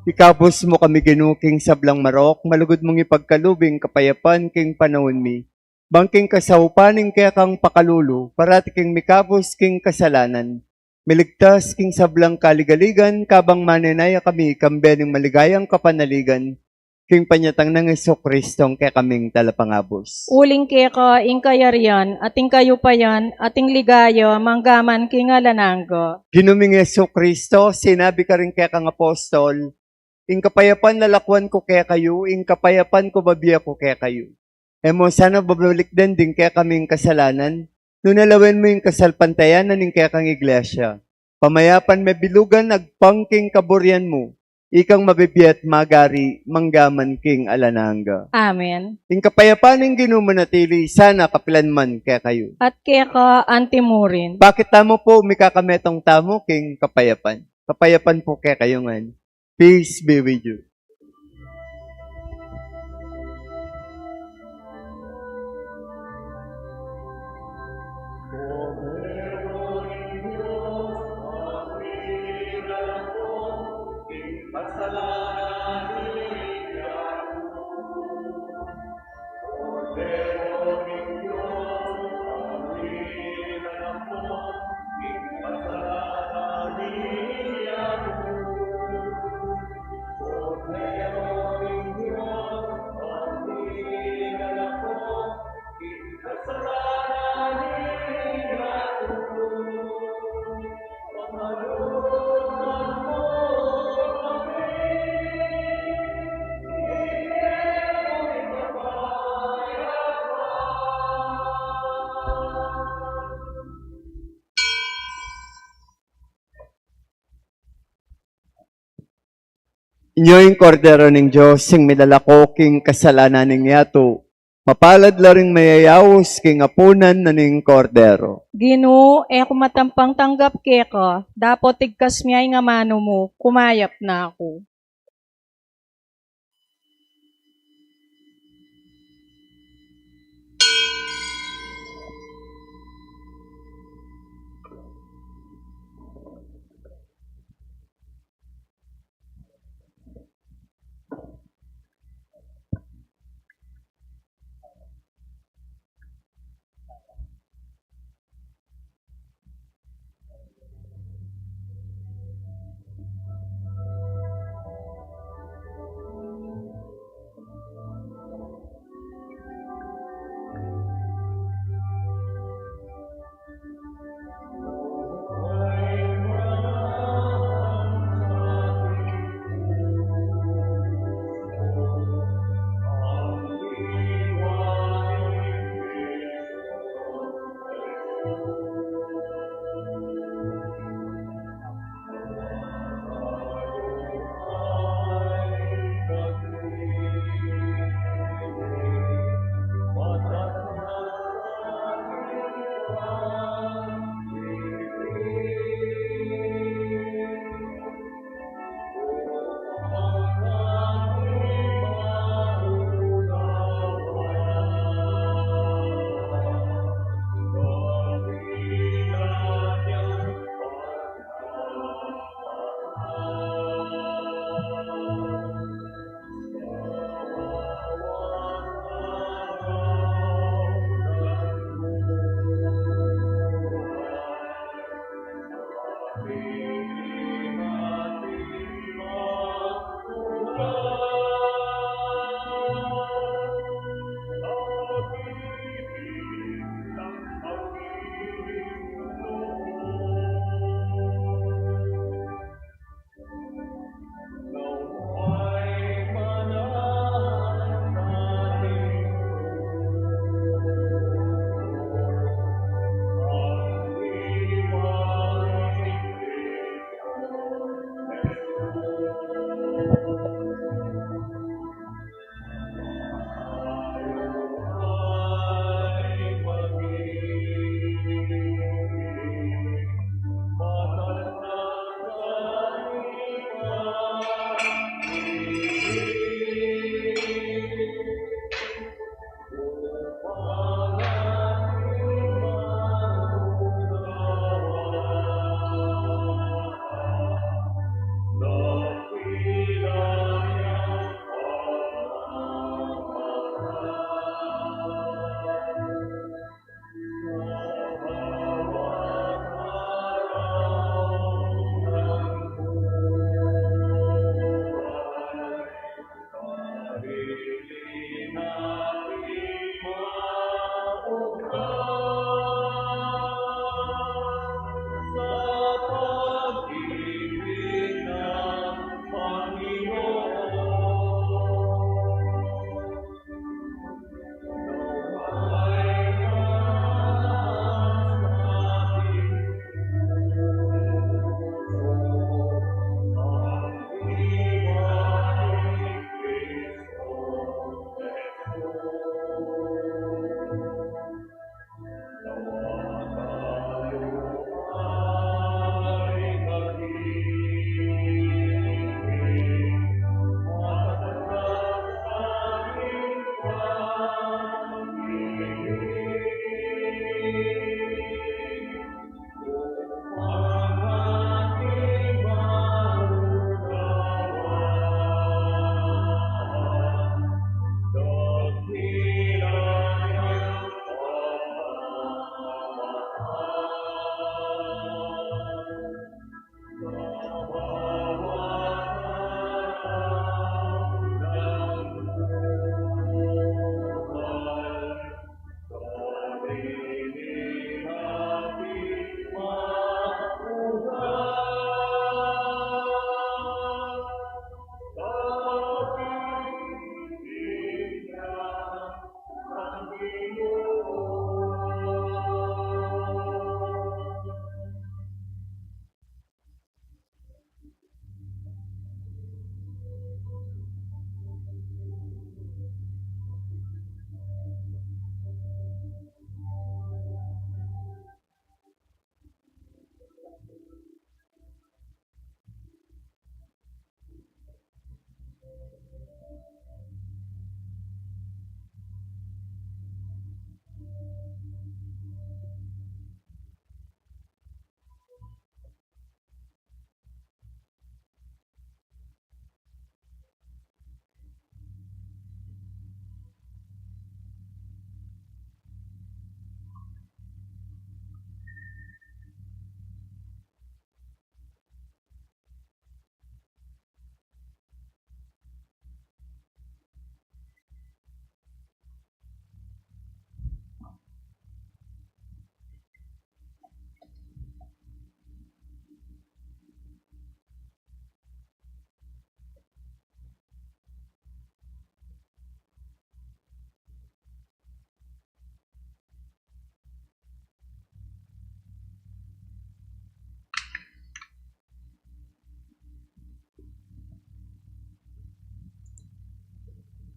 Ikabus mu kami, Ginu, king sablang marok, malugud mung ipagkalub ing kapayapan king panaun mi. Bang king kasaupan ning kekang pakalulu, parati kaming mikabus king kasalanan, miligtas king sablang kaligaligan, kabang manenaya kami kambe ning maligayang kapanaligan, king panyatang nang Jesucristo, ing kekaming Talapangabus. Uling keka ing kayarian, at ing kayupayan, at ing ligaya, manggaman king alang angga. Ginu ming Jesucristo, sinabi karing kekang apostol, "Ing kapayapan lalakwan ku kekayu, ing kapayapan ku babie ku kekayu." E mu sana babalikdan ding kekaming kasalanan, nune lawen mu ing kasalpantayanan ning kekang iglesia. Pamayapan me bilugan agpang king kaburian mu, ikang mabibie at magari mangga man king alang angga. Amen. Ing kapayapan ning Ginu manatili sana kapilan man kekayu. At keka anti mu rin. Bakit tamu pu mikakametung tamu king kapayapan? Kapayapan pu kekayu ngan. Peace be with you. Inyo ing Kordero ning Dios, ing milalako king kasalanan ning yatu. Mapalad la ring mayayaus king apunan na ning Kordero. Ginu, e ku matampang tanggap keka, dapot igkas mu ya ing amanu mu, kumayap na ku.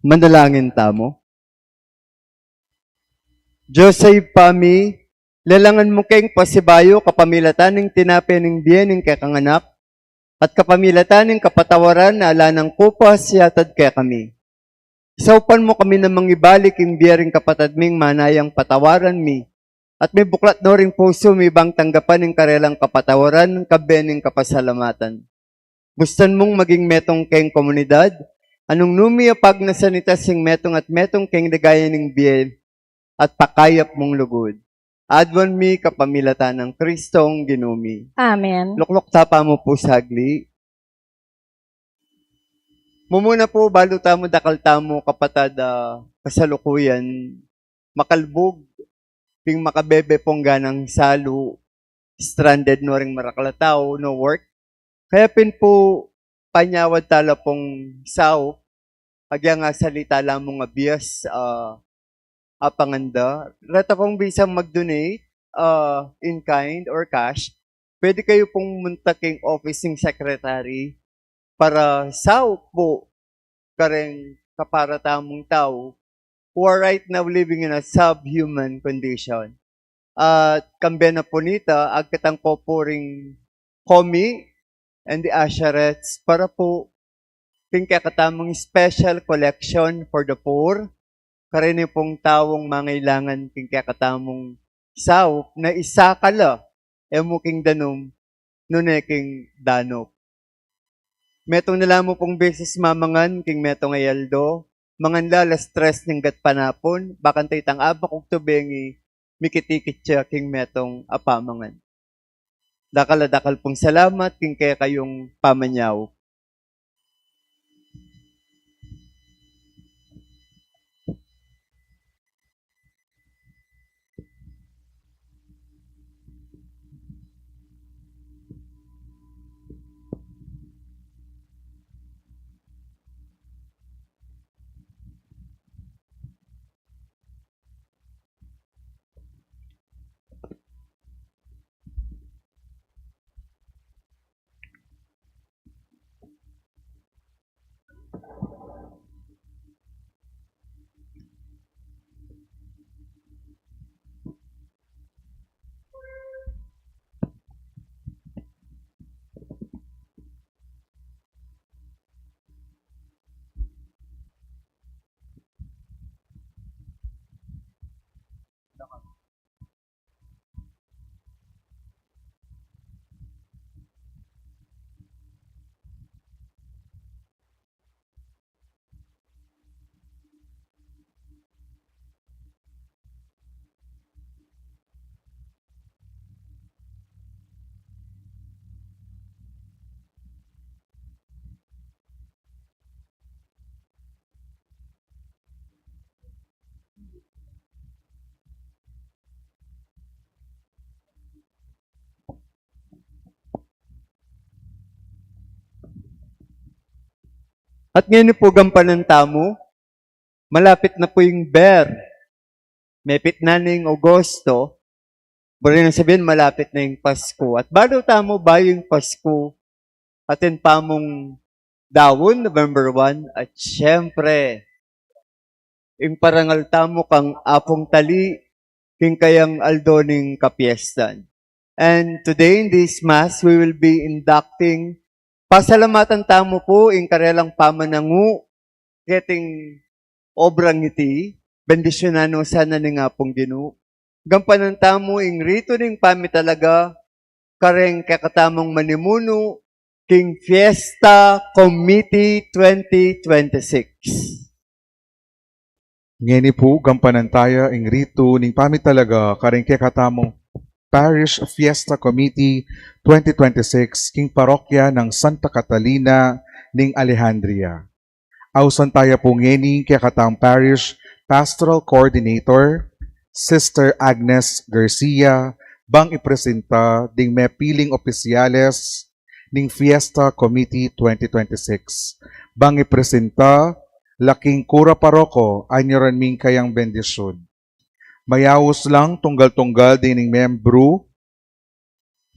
Manalangin tamu. Dios a Ibpa mi, lelangan mu keng pasibayu kapamilatan ning tinape ning bie ning kekang Anak, at kapamilatan ning kapatawaran a ala nang kupas yatad kekami. Saupan mu kami nang mangibalik ing bie ring kapatad ming manayang patawaran mi, at mibuklat no ring pusu mi bang tanggapan ing karelang kapatawaran, kambe ning kapasalamatan. Bustan mung maging metung keng komunidad, a nung nu mi apagnasan ita sing metung at metung keng ligaya ning bie at pakayap mung lugud. Aduan mi kapamilatan nang Kristong Ginu mi. Amen. Lukluk tapa mu pu sagli. Mumuna pu, balu tamu, dakal tamu kapatad a kasalukuyan makalbug, pin makabebe pung ganang salu, stranded no ring marakal a tau, no work. Kaya pin pu, panyawad tala pung saup, agyang asalita la mung abias, ah, apanganda. Reta pung bisang mag-donate, ah, in kind or cash, pwede kayu pung munta king office ning secretary para saup pu kareng kapara tamung tau who are right now living in a subhuman condition. At kambe na pu nita, agkatan ku pu ring komi and the usherettes para pu king kekatamung special collection for the poor, kareni pung taung mangailangan king kekatamung saup na isakal la, e mu king danum, nune king danup. Metung na la mu pung beses mamangan king metung a aldo, mangan la alas tres ning gatpanapun, bakanta itang abak ugtu bengi, mikitikit ya king metung a pamangan. Dakal a dakal pung salamat king kekayung pamanyaup. At ngeni pu, gampanan tamu, malapit na pu ing Ber. Mepit na ning Agosto, buri nang sabian malapit na ing Pasko. At balu tamu bayu ing Pasko, atin pa mung daun, November one, at siyempre, ing parangal tamu kang Apung Tali, king kayang aldo ning kapiestan. And today in this Mass, we will be inducting, pasalamatan tamu pu ing karelang pamanangu keting obrang iti, bendisyunan no sana ning Apung Ginu. Gampanan tamu ing ritu ning pamitalaga kareng kekatamung manimunu king Fiesta Committee twenty twenty-six. Ngeni pu, gampanan taya ing ritu ning pamitalaga kareng kekatamung Parish Fiesta Committee twenty twenty-six king parokya nang Santa Catalina ning Alejandria. Ausan taya pu ngeni kekatamung Parish Pastoral Coordinator, Sister Agnes Garcia, bang ipresenta ding mepiling opisyales ning Fiesta Committee twenty twenty-six. Bang ipresenta la king kura paroko, anyaran mi ing kayang bendisyun. Mayaus lang tunggal-tunggal ding membru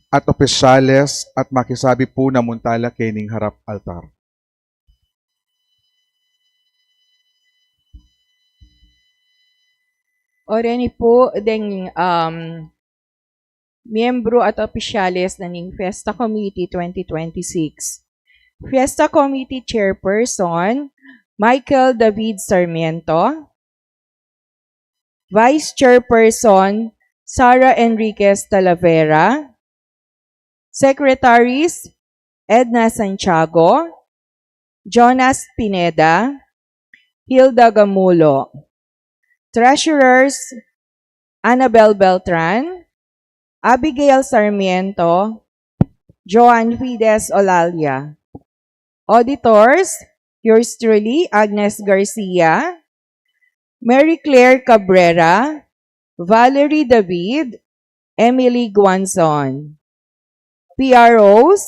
at opisyales at makisabi pu na munta la kening harap altar. Oreni pu deng, um, miyembru at opisyales na ning Fiesta Committee twenty twenty-six. Fiesta Committee Chairperson, Michael David Sarmiento. Vice Chairperson, Sara Enriquez Talavera. Secretaries, Edna Santiago, Jonas Pineda, Hilda Gamulo. Treasurers, Annabel Beltran, Abigail Sarmiento, Joan Fides Olalia. Auditors, yours truly, Agnes Garcia, Mary Claire Cabrera, Valerie David, Emily Guanzon. P R Os,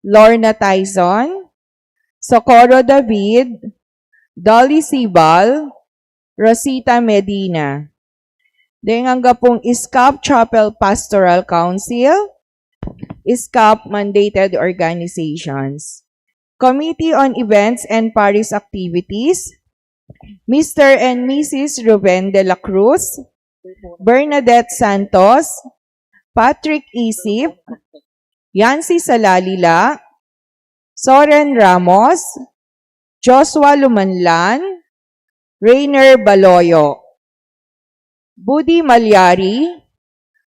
Lorna Tyson, Socorro David, Dolly Sibal, Rosita Medina. Deng angga pung SCOP Chapel Pastoral Council, SCOP mandated organizations. Committee on Events and Parish Activities, Mister and Missus Ruben de la Cruz, Bernadette Santos, Patrick Isip, Yancy Salalila, Soren Ramos, Joshua Lumanlan, Rainer Baloyo, Budi Malyari,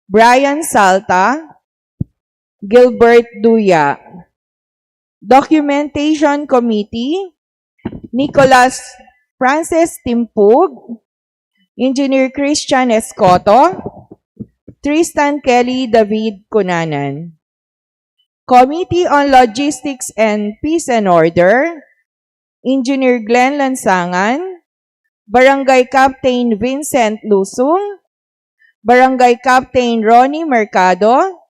Brian Salta, Gilbert Duya. Documentation Committee, Nicholas Francis Timpug, Engineer Christian Escoto, Tristan Kelly David Cunanan. Committee on Logistics and Peace and Order, Engineer Glenn Lansangan, Barangay Captain Vincent Lusung, Barangay Captain Ronnie Mercado,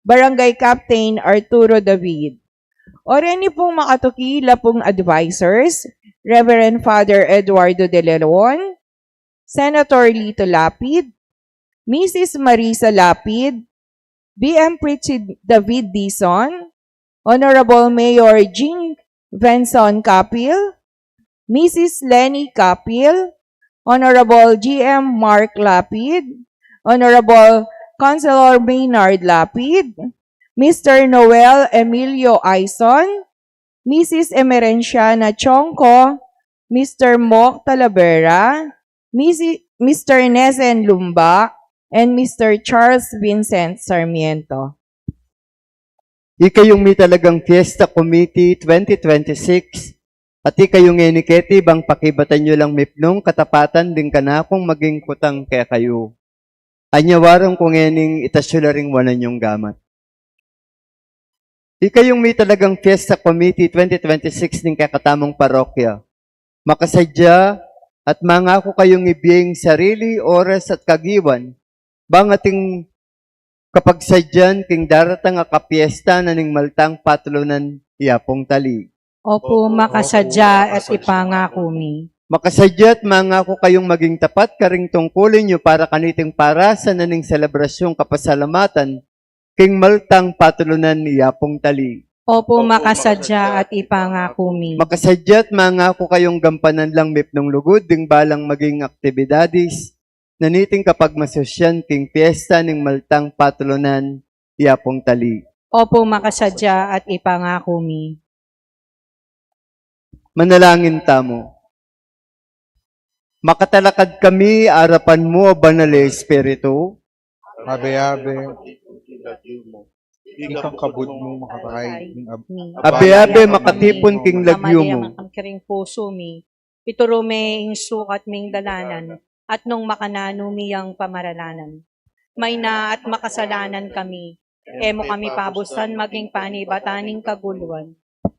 Barangay Captain Arturo David. Oreni pung makatuki la pung advisors, Reverend Father Eduardo de Leon, Senator Lito Lapid, Missus Marisa Lapid, B M Pritchie David Dizon, Honorable Mayor Jing Venson Capil, Missus Leni Capil, Honorable G M Mark Lapid, Honorable Councilor Maynard Lapid, Mister Noel Emilio Aison, Missus Emerenciana Chongco, Mister Mok Talavera, Missus, Mister Nesen Lumba, and Mister Charles Vincent Sarmiento. Ikayung mitalagang Fiesta Committee twenty twenty-six, at ikayung eniketi bang pakibatan yu lang mipnung katapatan ding kanakung maging kutang kekayu. Anya warung ku ngening itas yu la ring wanan yung gamat. Ikayung mitalagang Fiesta Committee twenty twenty-six ning kekatamung parokya. Makasadya at mangaku kayung ibie ing sarili, oras at kagiwan, bang ating kapagsadyan king daratang a kapiesta na ning maltang patulunan i Apung Tali. Opo, makasadya at ipangaku mi. Makasadya at mangaku kayung maging tapat karing tungkulin yu para kaniting parasan na ning selebrasyung kapasalamatan king maltang patulunan ni Apung Tali. Opo, makasadya at ipangaku mi. Makasadya at mangaku kayung gampanan lang mipnung lugud ding balang maging aktibidades na niting kapagmasusyan king piesta ning maltang patulunan ni Apung Tali. Opo, makasadya at ipangaku mi. Manalangin tamu. Makatalakad kami arapan mu, a Banal a Espiritu. Abe-abe, ikang kabud mu makatay ning ab- Abe-abe, makatipun king lagyu mu. Pamalian kami king pusu mi. Ituru me ing sukat ming dalanan, at nung makananu mi yang pamaralanan. Mayna at makasalanan kami, e mu kami pabusan maging panibatan ning kaguluan.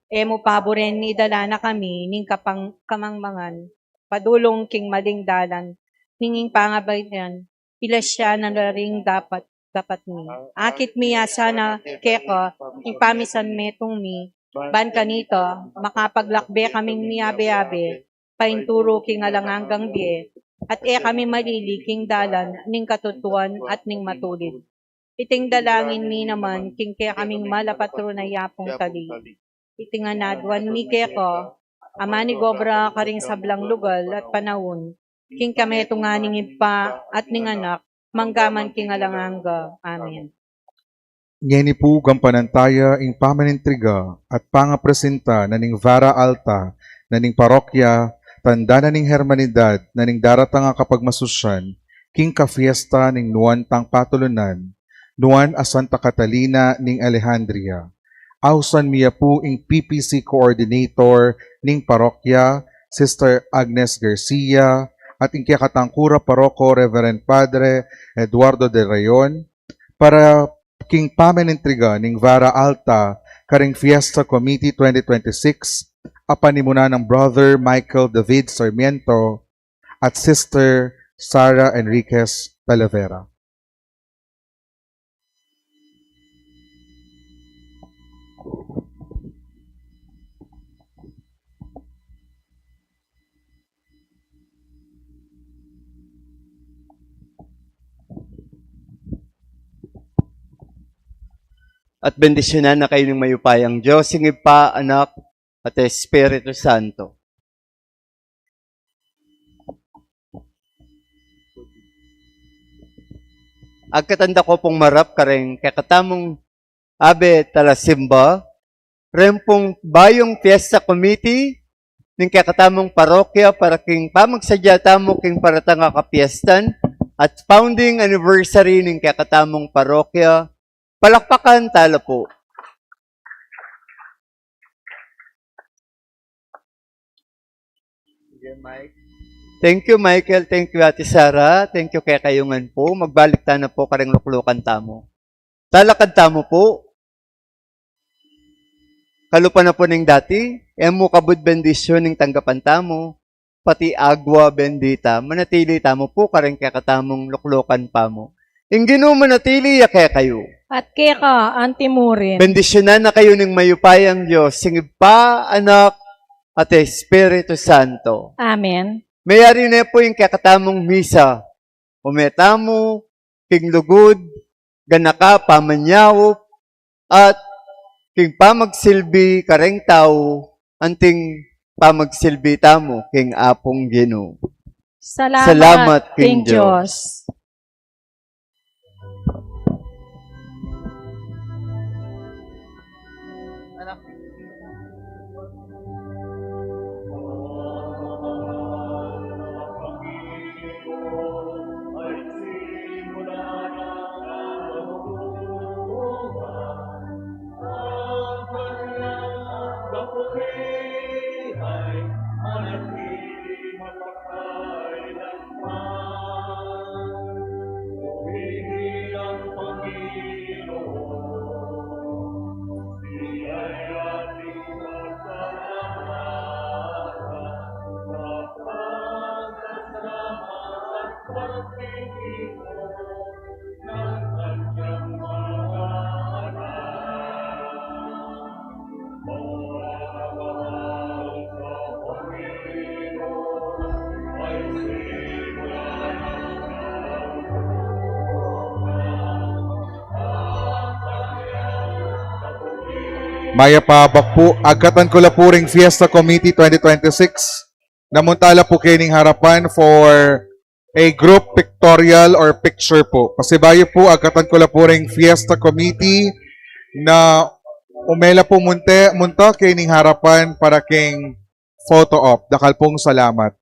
E mu paburen idala na kami ning kapang-, kamangmangan, padulung king maling dalan, ning ing pangabaian, ilasya na la ring dapat, dapat mi. Akit mi ya sana keka, ing pamisan metung mi, ban kanita, makapaglakbe kaming miabe-abe, paintulu king alang anggang bie, at e kami malili king dalan ning katutuan at ning matulid. Iting dalangin mi naman king kekaming mal a patron a Apung Tali. Iting nganadwan mi keka, a manigobra karing sablang lugal at panaun, king kametungan ning Ibpa at ning Anak, manggaman king alang angga. Amen. Ngeni pu, gampanan taya ing pamanintriga at pangapresenta na ning vara alta na ning parokya, tanda na ning hermanidad na ning daratang a kapagmasusyan king kafiesta ning nuan tang patulunan, nuan a Santa Catalina ning Alejandria. Ausan mi ya pu ing P P C coordinator ning parokya, Sister Agnes Garcia, at ing kekatang kura paroko, Reverend Padre Eduardo de Rayon, para king pamanintriga ning vara alta karing Fiesta Committee twenty twenty-six, a panimunan nang Brother Michael David Sarmiento at Sister Sara Enriquez Talavera. At bendisyunan na kayu ning mayupayang Dios, ing Ibpa, Anak, at Espiritu Santo. Agkatan da ku pung marap kareng kekatamung abe talasimba, reng pung bayung Fiesta Committee ning kekatamung parokya para king pamagsadya tamu king paratang a kapiestan at founding anniversary ning kekatamung parokya. Palakpakan tala pu. Thank you, Michael. Thank you, Ate Sara. Thank you kekayu ngan pu. Magbalik tana pu kareng luklukan tamu. Talakad tamu pu. Kalupa na pu ning dati, e mu kabud bendisyun ing tanggapan tamu, pati agua bendita, manatili tamu pu kareng kekatamung luklukan pamu. Ing Ginu manatili ya kekayu. At keka antimurin. Bendisyunan na kayu ning mayupayang Dios, ing Ibpa, Anak, at Espiritu Santo. Amen. Meyari ne pu ing kekatamung misa. Ume tamu king lugud, ganaka, pamanyaup, at king pamagsilbi kareng tau, anting pamagsilbi tamu king Apung Ginu. Salamat king Dios. Mayap a abak pu, agkatan ku la pu ring Fiesta Committee twenty twenty-six na munta la pu kening harapan for a group pictorial or picture pu. Pasibayu pu, agkatan ku la pu ring Fiesta Committee na ume la pu munte, munta kening harapan para keng photo op. Dakal pung salamat.